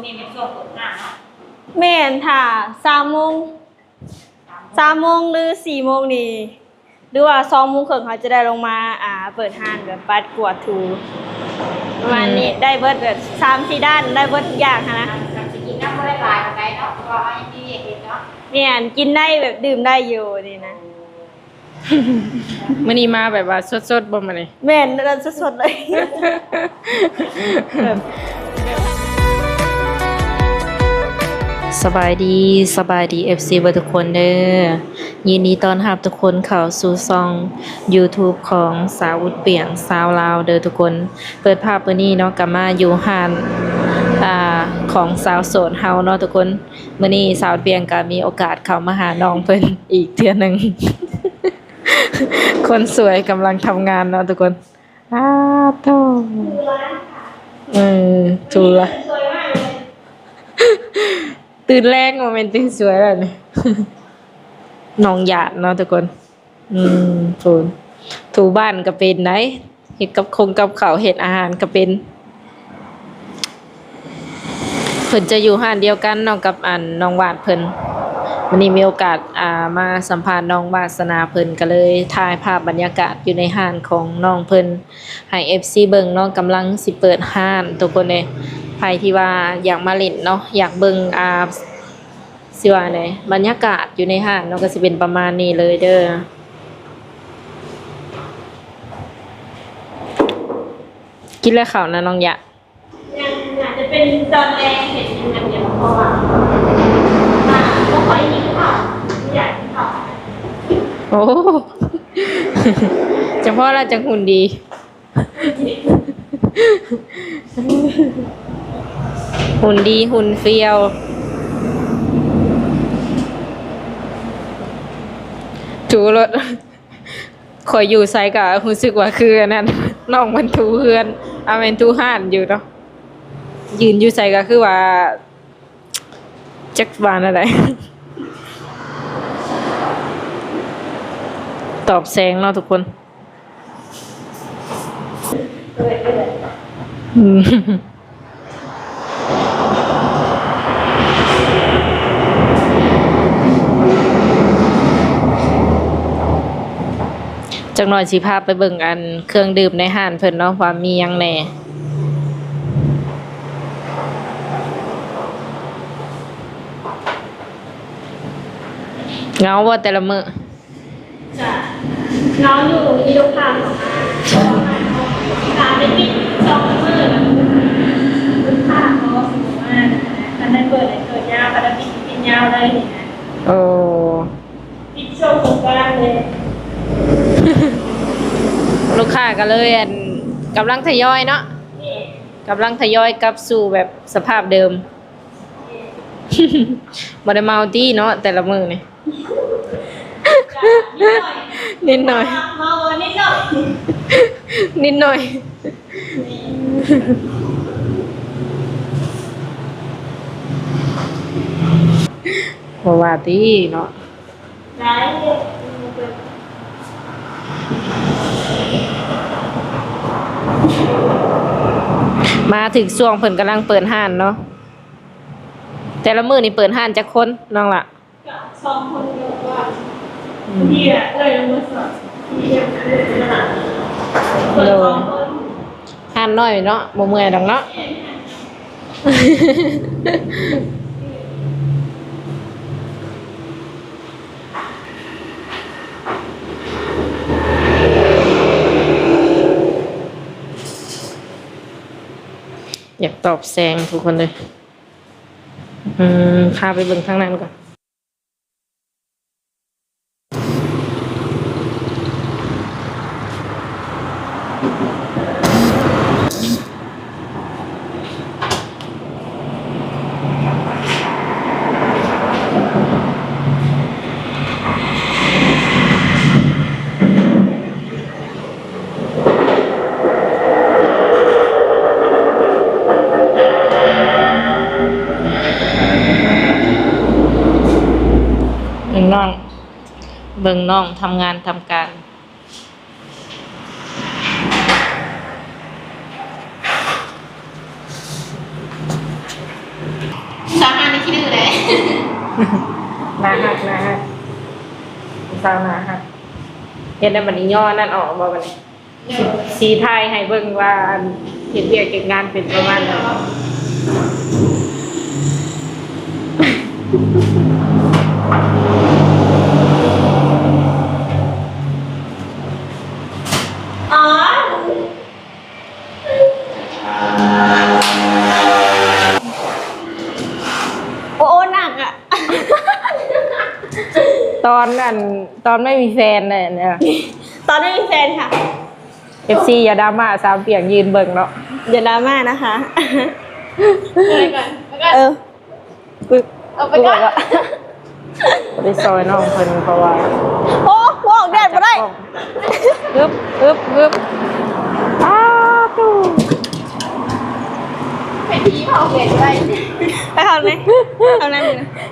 ນີ້ແມ່ນຊ່ວງເປີດຮ້ານເນາະ? ແມ່ນ ຖ້າສາມໂມງ ສາມໂມງ ຫຼື ສີ່ໂມງນີ້ ຫຼືວ່າສອງໂມງເຄິ່ງ ເຮົາຈະໄດ້ລົງມາ ອ່າ ເປີດຮ້ານແບບປັດກວາດຖູ ປະມານນີ້ ອືມ ໄດ້ເບິດແບບສາມສີ່ດ້ານ ໄດ້ເບິດທຸກຢ່າງຫັ້ນນະ. ກໍຊິກິນນ້ຳບໍ່ໄດ້ຫຼາຍປານໃດເນາະ ເພາະວ່າເຮົາຍັງມີວຽກເຮັດເນາະ. ແມ່ນ ກິນໄດ້ແບບດື່ມໄດ້ຢູ່ນີ້ນະ. ມື້ນີ້ມາແບບວ່າສົດໆບໍ່ມື້ນີ້? ແມ່ນ ສົດໆເລີຍ. ສະບາຍດີ ສະບາຍດີ ເອັຟຊີ ເບິດທຸກຄົນເດີ. ຍິນດີຕ້ອນຮັບທຸກຄົນເຂົ້າສູ່ຊ່ອງຢູທູບຂອງສາວບຸດປຽງ ຊາວລາວເດີທຸກຄົນ. ເປີດພາບມື້ນີ້ເນາະ ກໍມາຢູ່ຮ້ານ ອ່າ ຂອງສາວໂສດເຮົາເນາະທຸກຄົນ. ມື້ນີ້ສາວປຽງກໍມີໂອກາດເຂົ້າມາຫານ້ອງເພິ່ນອີກເທື່ອໜຶ່ງ. ຄົນສວຍກຳລັງທຳງານເນາະທຸກຄົນ. ອ້າໂທ້ ເອີ ຖູລະ ຕື່ນແລງ ບໍ່ແມ່ນຕື່ນສວຍແລ້ວນີ້. ນ້ອງຢາດເນາະທຸກຄົນ. ອືມ ຖູ ຖູບ້ານກໍເປັນໄດ໋ ເຮັດກັບຄົງກັບເຂົ້າ ເຮັດອາຫານກໍເປັນ. ເພິ່ນຈະຢູ່ຮ້ານດຽວກັນເນາະກັບ ອັນ ນ້ອງວາດເພິ່ນ. ມື້ນີ້ມີໂອກາດ ອ່າ ມາສຳພາດນ້ອງວາດສະໜາເພິ່ນ ກໍເລີຍຖ່າຍພາບບັນຍາກາດຢູ່ໃນຮ້ານຂອງນ້ອງເພິ່ນໃຫ້ ເອັຟຊີ ເບິ່ງເນາະ. ກຳລັງຊິເປີດຮ້ານທຸກຄົນເອີຍ. ໃຜທີ່ວ່າຢາກມາຫຼິ້ນເນາະ ຢາກເບິ່ງ ອ່າ ຊິວ່າແນວໃດ ບັນຍາກາດຢູ່ໃນຮ້ານເນາະ ກໍຊິເປັນປະມານນີ້ເລີຍເດີ. ກິນແລ້ວເຂົ້ານະນ້ອງຢາ? ຍັງ ອາດຈະເປັນຕອນແລງເຫັນກິນອັນດຽວ ເພາະວ່າ ອ່າ ບໍ່ຄ່ອຍຫິວເຂົ້າ ບໍ່ຢາກກິນເຂົ້າ. ໂອ້ ຈະພໍລະຈັ່ງຫຸ່ນດີ. ຫຸ່ນດີ ຫຸ່ນຟຽວ ຖູລົດ. ຂ້ອຍຢູ່ໃສກໍຮູ້ສຶກວ່າຄືອັນນັ້ນ ນ້ອງມັນຖູເຮືອນ ອາ ແມ່ນຖູຮ້ານຢູ່ເນາະ. ຢືນຢູ່ໃສກໍຄືວ່າ ຈັກວ່າແນວໃດ ຕອບແສງເນາະທຸກຄົນ. ອືມ ຈັກໜ້ອຍຊິພາໄປເບິ່ງອັນເຄື່ອງດື່ມໃນຮ້ານເພິ່ນເນາະ ວ່າມີຫຍັງແດ່. ເຫງົາບໍ່ແຕ່ລະມື້? ຈະເຫງົາຢູ່ ມີລູກຄ້າເຂົ້າມາ ກະໄດ້ປິດສອງສາມມື້ແລ້ວ ລູກຄ້າເຂົາຊິບໍ່ມາ ຄັນໄດ້ເປີດໃຫ້ເປີດຍາວ ຄັນໄດ້ປິດປິດຍາວເລີຍນີ້ນະ. ໂອ້ ປິດຊ່ວງສົງການເລີຍ. ລູກຄ້າກໍເລີຍ ອັນ ກຳລັງທະຍອຍເນາະ ກຳລັງທະຍອຍກັບສູ່ແບບສະພາບເດີມ. ບໍ່ໄດ້ເມົາຕິເນາະ ແຕ່ລະມື້ນີ້? ນິດໜ້ອຍ ເມົານິດໜ້ອຍ ນິດໜ້ອຍ ບໍ່ວ່າຕິເນາະ. ມາຖືກຊ່ວງເພິ່ນກຳລັງເປີດຮ້ານເນາະ. ແຕ່ລະມື້ນີ້ເປີດຮ້ານຈັກຄົນນ້ອງລະ? ກະສອງຄົນເດີວ່າ ອືມ ເອື້ອຍລະມາສອນ ເອື້ອຍລະມາສອນ ເປີດສອງຄົນ. ຮ້ານນ້ອຍເນາະ ບໍ່ເມື່ອຍດອກເນາະ. ຢາກຕອບແສງທຸກຄົນເລີຍ. ອືມ ພາໄປເບິ່ງທາງນັ້ນກ່ອນ. ເບິ່ງນ້ອງ ເບິ່ງນ້ອງທຳງານທຳການ. ໜ້າຮັກ ໜ້າຮັກ ຜູ້ສາວໜ້າຮັກ. ເຮັດແລ້ວບັດນີ້ຍໍອັນນັ້ນອອກບໍ່ບັດນີ້? ຊິ ຊິຖ່າຍໃຫ້ເບິ່ງວ່າ ອັນ ເຮັດວຽກເຮັດງານເປັນປະມານໃດ. ອໍ ໂອ້ ໜັກອະ. ຕອນນັ້ນ ຕອນໄມ່ມີແຟນນະ ຕອນໄມ່ມີແຟນຄ່ະ. ເອັຟຊີ ຢ່າດຣາມາ ສາວປຽກຢືນເບິ່ງເນາະ. ຢ່າດຣາມານະຄະ. ເອີ ເອົາໄປກ່ອນ ໄປຊ່ອຍນ້ອງເພິ່ນ ເພາະວ່າ ໂອ້ ອອກແດດບໍ່ໄດ້. ຮຶບ ຮຶບ ຮຶບ ອ້າວ ຕູ້ ເປັນຜີເຜົາແດດບໍ່ໄດ້. ໄປເຂົ້າໃນ ເຂົ້າໃນ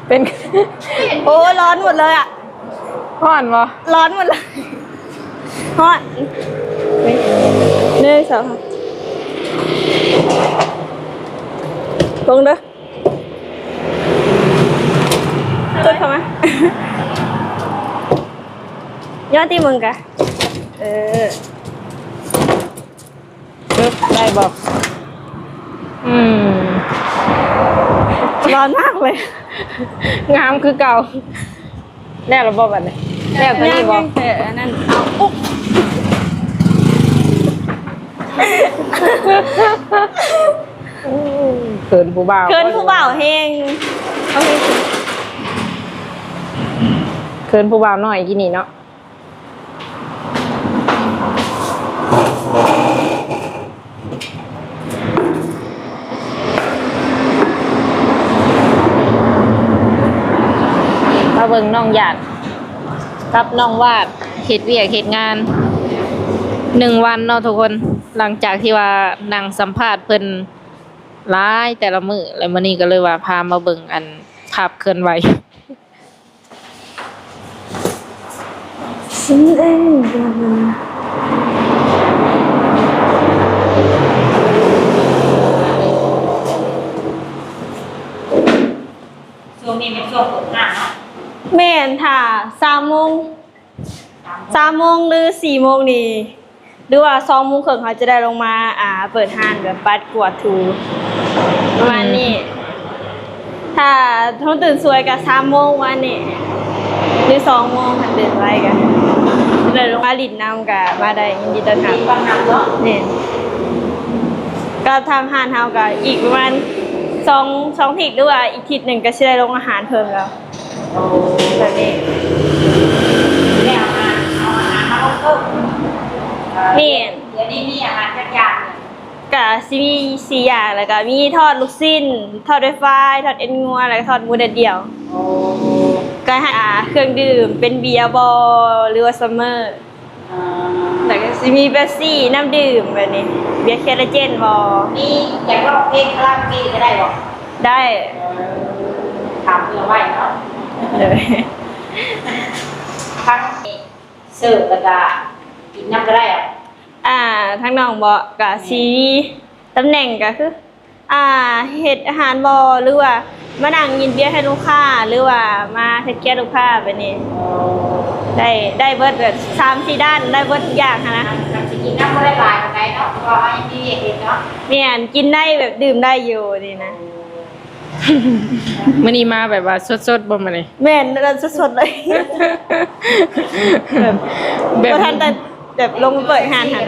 ເປັນ ໂອ້ ຮ້ອນໝົດເລີຍອະ. ຮ້ອນບໍ່? ຮ້ອນໝົດເລີຍ. ຮ້ອນ. ໜຶ່ງ ສອງ ສາມ ລົງເດີ. ກົດເຂົ້າມາ. ຍ້ອນທີ່ມຶງກະ ເອີ ເອີ ໄດ້ບໍ່? ອືມ ຮ້ອນມາກເລີຍ. ງາມຄືເກົ່າ. ແລ້ວລະບໍ່ບັດນີ້? ແລ້ວຕົວນີ້ບໍ່? ຍັງ ແຕ່ອັນນັ້ນ ເອົາ ອຸ໊ບ ເຂີນຜູ້ບ່າວ ເຂີນຜູ້ບ່າວແຮງ. ເອົາເຮີ້ຍ ເຂີນຜູ້ບ່າວນ້ອຍກີ້ນີ້ເນາະ. ມາເບິ່ງນ້ອງຫຍາດກັບນ້ອງວາດເຮັດວຽກເຮັດງານໜຶ່ງວັນເນາະທຸກຄົນ. ຫຼັງຈາກທີ່ວ່ານັ່ງສຳພາດເພິ່ນຫຼາຍແຕ່ລະມື້ ແລ້ວມື້ນີ້ກໍເລີຍວ່າພາມາເບິ່ງອັນພາບເຄື່ອນໄຫວ. ຊ່ວງນີ້ແມ່ນຊ່ວງເປີດຮ້ານເນາະ? ແມ່ນ ຖ້າສາມໂມງ ສາມໂມງ ສາມໂມງ ຫຼື ສີ່ໂມງນີ້ ຫຼືວ່າສອງໂມງເຄິ່ງ ເຮົາຈະໄດ້ລົງມາ ອ່າ ເປີດຮ້ານແບບປັດກວາດຖູປະມານນີ້. ອືມ ຖ້າເຮົາຕື່ນສວຍກະສາມໂມງປະມານນີ້ ຫຼືສອງໂມງ ຄັນຕື່ນໄວກະຈະໄດ້ລົງມາຫຼິ້ນນຳ ກະມາໄດ້ ຍິນດີຕ້ອນຮັບ ຍິນດີຕ້ອນຮັບເນາະ. ແມ່ນ ກະທາງຮ້ານເຮົາກະອີກປະມານສອງ ສອງທິດ ຫຼືວ່າອີກທິດໜຶ່ງກະຊິໄດ້ລົງອາຫານເພີ່ມແລ້ວ. ໂອ້ ແບບນີ້ ແລ້ວອາຫານ ເອົາອາຫານມາລົງເພີ່ມ. ແມ່ນ ດຽວນີ້ມີອາຫານຈັກຢ່າງ? ກະຊິມີສີ່ຢ່າງ ແລ້ວກະມີທອດລູກຊີ້ນ ທອດໄວຟາຍ ທອດເອັນງົວ ແລ້ວກະທອດໝູແດດດຽວ. ໂອ້ ກະໃຫ້ ອ່າ ເຄື່ອງດື່ມເປັນເບຍບໍ ຫຼືວ່າຊັມເມີ. ອ່າ ແລ້ວກໍຊິມີເປັບຊີ ນ້ຳດື່ມແບບນີ້ ເບຍແຄລາເຈນບໍ? ມີ ຢາກຮ້ອງເພງຄາຣາໂອເກະກໍໄດ້ບໍ? ໄດ້ ເອີ ຖາມເພື່ອໄວ້ເນາະ. ໂດຍ ທັງເສີບແລ້ວກໍກິນນຳກໍໄດ້ບໍ? ອ່າ ທາງນ້ອງບໍ ກໍຊິມີຕຳແໜ່ງກໍຄື ອ່າ ເຮັດອາຫານບໍ ຫຼືວ່າມານັ່ງຍິນເບຍໃຫ້ລູກຄ້າ ຫຼືວ່າມາເທກແຄລູກຄ້າແບບນີ້ ໄດ້ ໄດ້ເບິດ ແບບສາມສີ່ດ້ານ ໄດ້ເບິດທຸກຢ່າງຫັ້ນນະ. ກໍຊິກິນນຳບໍ່ໄດ້ຫຼາຍປານໃດເນາະ ເພາະວ່າເຮົາຍັງມີວຽກເຮັດເນາະ. ແມ່ນ ກິນໄດ້ແບບດື່ມໄດ້ຢູ່ນີ້ນະ. ມື້ນີ້ມາແບບວ່າສົດໆບໍ່ມື້ນີ້? ແມ່ນ ສົດໆເລີຍ ແບບ ແບບ ບໍ່ທັນໄດ້ ແບບລົງເປີດຮ້ານຫັ້ນ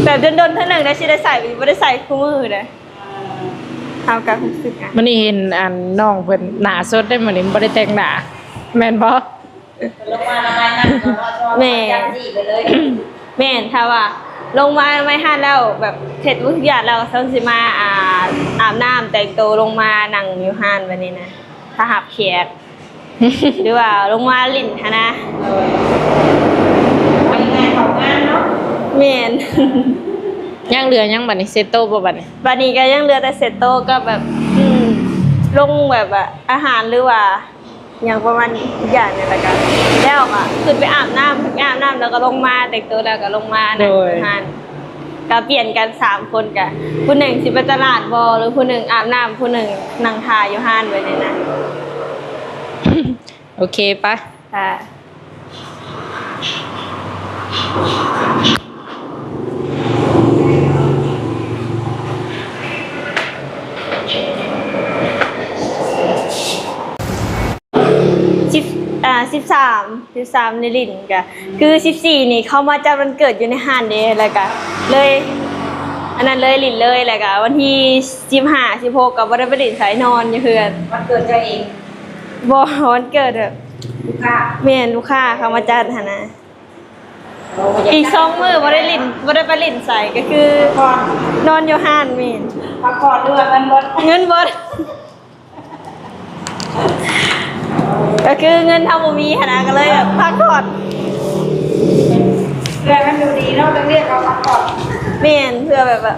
ແບບດົນໆເທື່ອໜຶ່ງໄດ້ຊິໄດ້ໃສ່ ບໍ່ໄດ້ໃສ່ຄູ່ມື້ເດ້. ເຮົາກໍຮູ້ສຶກ ມື້ນີ້ເຫັນອັນນ້ອງເພິ່ນໜ້າສົດເດ້ ມື້ນີ້ບໍ່ໄດ້ແຕ່ງໜ້າ ແມ່ນບໍ່? ລົງມາລະໄມ້ຫັ້ນກໍເນາະ ແມ່ນ ຈັດຈີ້ໄປເລີຍ. ແມ່ນ ຖ້າວ່າລົງມາລະໄມ້ຫັ້ນແລ້ວ ແບບເຮັດທຸກຢ່າງແລ້ວ ເຮົາຊິມາ ອາ ອາບນ້ຳແຕ່ງໂຕ ລົງມານັ່ງຢູ່ຮ້ານແບບນີ້ນະ ຖ້າຮັບແຂກ ຫຼືວ່າລົງມາຫຼິ້ນຫັ້ນນະ. ໂດຍ ໄປງານເຂົ້າງານເນາະ. ແມ່ນ ຍັງເຫຼືອຫຍັງບັດນີ້? ເຊັດໂຕະບໍ່ບັດນີ້? ບັດນີ້ກໍຍັງເຫຼືອແຕ່ເຊັດໂຕະກັບແບບ ອືມ ລົງແບບວ່າອາຫານ ຫຼືວ່າຫຍັງປະມານອີກຢ່າງໜຶ່ງ ແລ້ວກໍ ແລ້ວກໍຂຶ້ນໄປອາບນ້ຳ ຂຶ້ນໄປອາບນ້ຳ ແລ້ວກໍລົງມາແຕ່ງໂຕ ແລ້ວກໍລົງມານັ່ງ ໂດຍ ຢູ່ຮ້ານ. ກໍປ່ຽນກັນສາມຄົນ ກໍຜູ້ໜຶ່ງຊິໄປຕະຫຼາດບໍ ຫຼືຜູ້ໜຶ່ງອາບນ້ຳ ຜູ້ໜຶ່ງນັ່ງຖ້າຢູ່ຮ້ານແບບນີ້ນະ. ໂອເຄ ໄປ ອ່າ ສິບ ອ່າ ສິບສາມ ສິບສາມນີ້ຫຼິ້ນ ກະຄືສິບສີ່ນີ້ເຂົ້າມາຈັດວັນເກີດຢູ່ໃນຮ້ານເດ້ ແລ້ວກະເລີຍ ອັນນັ້ນເລີຍ ຫຼິ້ນເລີຍ ແລ້ວກະວັນທີສິບຫ້າ ສິບຫົກ ກະບໍ່ໄດ້ໄປຫຼິ້ນໃສ ນອນຢູ່ເຮືອນ. ວັນເກີດເຈົ້າເອງ? ບໍ່ ວັນເກີດແບບ ລູກຄ້າ? ແມ່ນ ລູກຄ້າເຂົ້າມາຈັດຫັ້ນນະ. ອີກສອງມື້ບໍ່ໄດ້ຫຼິ້ນ ບໍ່ໄດ້ໄປຫຼິ້ນໃສ ກະຄືນອນຢູ່ຮ້ານ. ແມ່ນ ພັກຜ່ອນ ຫຼືວ່າເງິນເບິດ? ເງິນເບິດ ກະຄືເງິນເຮົາບໍ່ມີຫັ້ນນະ ກະເລີຍແບບພັກຜ່ອນ ເພື່ອໃຫ້ມັນດູດີເນາະ ຕ້ອງຮຽກວ່າພັກຜ່ອນ. ແມ່ນ ເພື່ອແບບວ່າ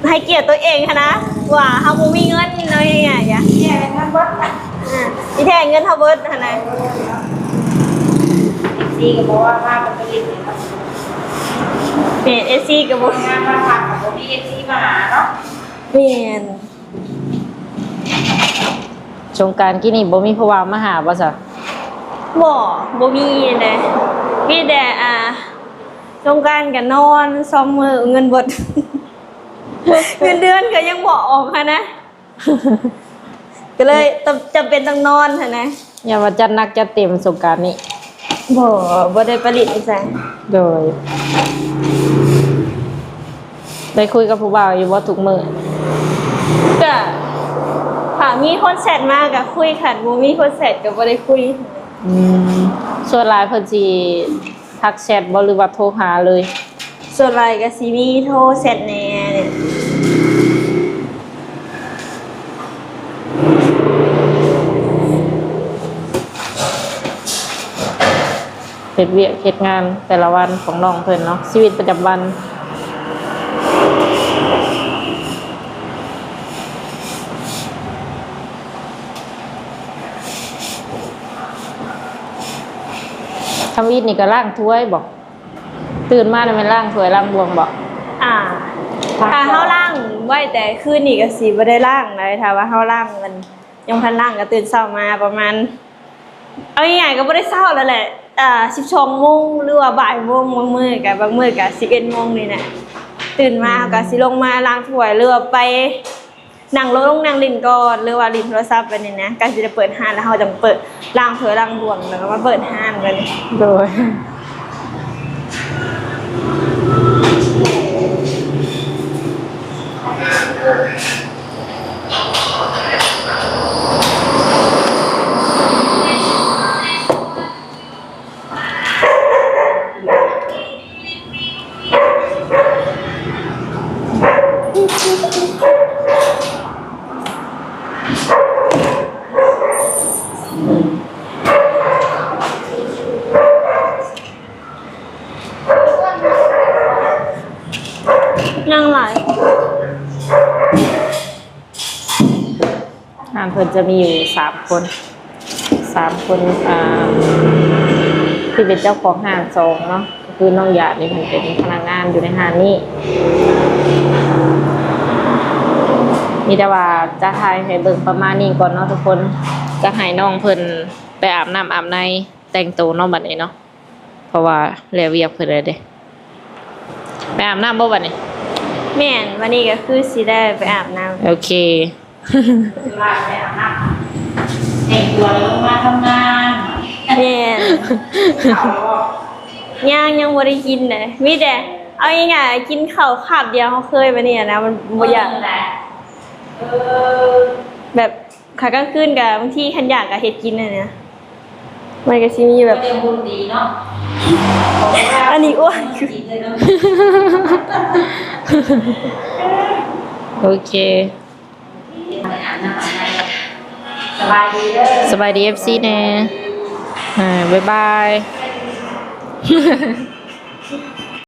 ໃຫ້ກຽດຕົວເອງຫັ້ນນະ ວ່າເຮົາບໍ່ມີເງິນ ເອົາງ່າຍໆ ອາ ທີ່ແທ້ເງິນເຮົາເບິດຫັ້ນນະ. ເອັຟຊີກະບໍ່ວ່າພາກັນໄປຫຼິ້ນ. ແມ່ນ ເອັຟຊີກະບໍ່ ງານມາພັກກະບໍ່ມີເອັຟຊີມາຫາເນາະ. ແມ່ນ. ສົງການກີ້ນີ້ບໍ່ມີຜູ້ບ່າວມາຫາບໍ່ຊະ? ບໍ່ ບໍ່ມີເດ້ ມີແຕ່ ອ່າ ສົງການກະນອນສອງມື້ ເງິນເບິດ ເງິນເດືອນກະຍັງບໍ່ອອກຫັ້ນນະ ກະເລີຍຈຳ ຈຳເປັນຕ້ອງນອນຫັ້ນນະ. ຢ່າວ່າຈັດໜັກຈັດເຕັມສົງການນີ້. ບໍ່ ບໍ່ໄດ້ໄປຫຼິ້ນໃສ. ໂດຍ ໄດ້ຄຸຍກັບຜູ້ບ່າວຢູ່ບໍ່ທຸກມື້? ກະຖ້າມີຄົນແຊັດມາກະຄຸຍ ຄັນບໍ່ມີຄົນແຊັດກະບໍ່ໄດ້ຄຸຍ. ອືມ ສ່ວນຫຼາຍເພິ່ນຊິທັກແຊັດບໍ່ ຫຼືວ່າໂທຫາເລີຍ? ສ່ວນຫຼາຍກະຊິມີໂທແຊັດແດ່. ເຮັດວຽກເຮັດງານແຕ່ລະວັນຂອງນ້ອງເພິ່ນເນາະ ຊີວິດປະຈຳວັນ. ທຳອິດນີ້ກະລ້າງຖ້ວຍບໍ? ຕື່ນມາແລ້ວແມ່ນລ້າງຖ້ວຍລ້າງບ່ວງບໍ? ອ່າ ຖ້າເຮົາລ້າງໄວ້ແຕ່ຄືນນີ້ກະຊິບໍ່ໄດ້ລ້າງໃດ໋ ຖ້າວ່າເຮົາລ້າງ ຍັງບໍ່ທັນລ້າງ ກະຕື່ນເຊົ້າມາປະມານ ເອົາງ່າຍໆ ກະບໍ່ໄດ້ເຊົ້າແລ້ວແຫຼະ ອ່າ ສິບສອງໂມງ ຫຼືວ່າບ່າຍໂມງ ບາງມື້ກະ ບາງມື້ກະສິບເອັດໂມງນີ້ແຫຼະ. ຕື່ນມາເຮົາກະຊິລົງມາລ້າງຖ້ວຍ ຫຼືວ່າໄປ ນັ່ງລົງນັ່ງຫຼິ້ນກ່ອນ ຫຼືວ່າຫຼິ້ນໂທລະສັບແບບນີ້ນະ ກະຊິໄດ້ເປີດຮ້ານ ແລ້ວເຮົາຈັ່ງເປີດ ລ້າງຖ້ວຍລ້າງບ່ວງ ແລ້ວກະມາເປີດຮ້ານແບບນີ້. ໂດຍ. ຍັງຫຼາຍ. ຮ້ານເພິ່ນຈະມີຢູ່ສາມຄົນ ສາມຄົນ ອ່າ ທີ່ເປັນເຈົ້າຂອງຮ້ານສອງເນາະ ກະຄືນ້ອງຢາດນີ້ ເພິ່ນເປັນພະນັກງານຢູ່ໃນຮ້ານນີ້. ມີແຕ່ວ່າຈະຖ່າຍໃຫ້ເບິ່ງປະມານນີ້ກ່ອນເນາະທຸກຄົນ ຈະໃຫ້ນ້ອງເພິ່ນໄປອາບນ້ຳອາບໃນ ແຕ່ງໂຕເນາະ ບັດນີ້ເນາະ ເພາະວ່າແລ້ວວຽກເພິ່ນແລ້ວເດ້. ໄປອາບນ້ຳບໍ່ບັດນີ້? ແມ່ນ ວັນນີ້ກະຄືຊິໄດ້ໄປອາບນ້ຳ. ໂອເຄ ຄືວ່າໄປອາບນ້ຳ ແຕ່ງຕົວແລ້ວລົງມາທຳງານ. ແມ່ນ ເຂົ້າແລ້ວບໍ່? ຍັງ ຍັງບໍ່ໄດ້ກິນເດ້ ມີແຕ່ ເອົາງ່າຍໆ ກິນເຂົ້າຄາບດຽວເຮົາເຄີຍ ບັດນີ້ນະ ມັນບໍ່ຢາກ ເອີ ແບບ ຄັນກາງຄືນກະບາງທີຄັນຢາກກະເຮັດກິນຫັ້ນນະ ມັນກະຊິມີແບບ ເລື່ອງບຸນດີເນາະ ອັນນີ້ ໂອ້ຍ ໂອເຄ ສະບາຍດີເດີ ສະບາຍດີ ເອັຟຊີ ແດ່ ເອີ ບາຍບາຍ.